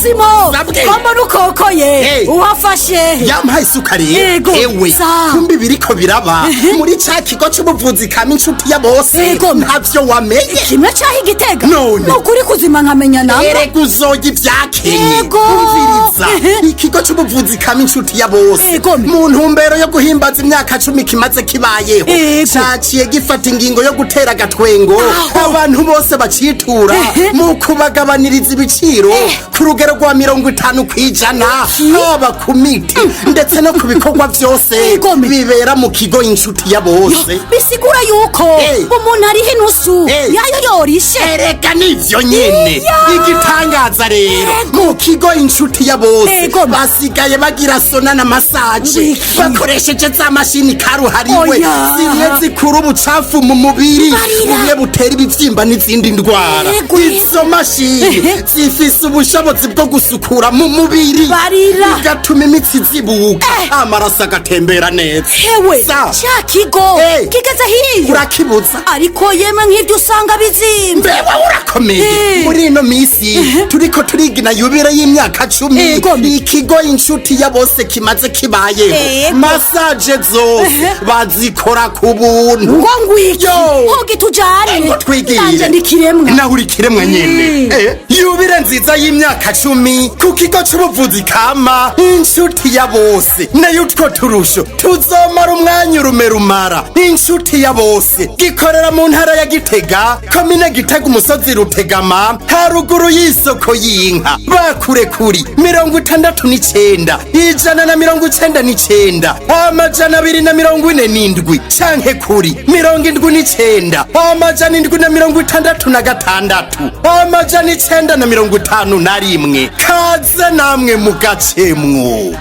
Simo. Sabwe. Ko mbona ukokoye? Hey. Uhafashe. Yampaye isuka rero. Yego. Ewe. Sa. Kumbi biriko biraba muri ca kigo c'ubuvuzi kama inshuti ya bose. Yego. Ntavyo wamenye. Kimwe caho igitega. None. Nukuri kuzima nkamenya namba. Erega uzoya ivyakenye. Yego. Umviriza. Ikigo c'ubuvuzi kama inshuti ya bose. Yego. Mu ntumbero yo guhimbaza imyaka 10 kimaze kibayeho. Yego. Caciye gifata ingingo yo gutera agatwengo. Aho. Abantu bose bacitura mu kubagabaniriza ibiciro ku rugero rwa 50% haba ku miti ndetse no ku bikorwa byose Yego. bibera mu kigo inshuti ya bose. Bisigura yuko umuntu ariho inusu yayo yorishe. Erega nivyo nyene. Iya. Igitangaza rero, mu kigo inshuti ya bose basigaye bagira sauna na massage Wiki. bakoresheje za mashini karuhariwe Oya. zimwe zikura ubucafu mu mubiri Barira. bumwe butera ibivyimba n'izindi ndwara. Yego. Izo mashini zifise ubushobozi bwo gusukura mu mubiri, Barira. bigatuma imitsi izibuka, amaraso agatembera neza. Hewe. Sa. Ca kigo kigeze hiyo. Urakibuza. Ariko yemwe nk'ivyo usanga bizimvye. Mbewe urakomeye. Muri ino misi turiko turigina yubire y'imyaka 10 ikigo inshuti ya bose kimaze kibayeho, massage zose bazikora ku buntu. Ngo ngwiki? Yo. Hogi tujane. Ngo twigire. Nanje ndi kiremwa. Nawe uri kiremwa nyene. Yubire nziza y'imyaka 10 ku kigo c'ubuvuzi kama inshuti ya bose, nayo utwo turusho tuzomara umwanya urume rumara. Inshuti ya bose gikorera mu ntara ya Gitega, komine Gitega, umusozi Rutegama, haruguru y'isoko y'inka. Bakure kuri 69 199 247 canke kuri 79 766 951. Kaze namwe mugacemwo.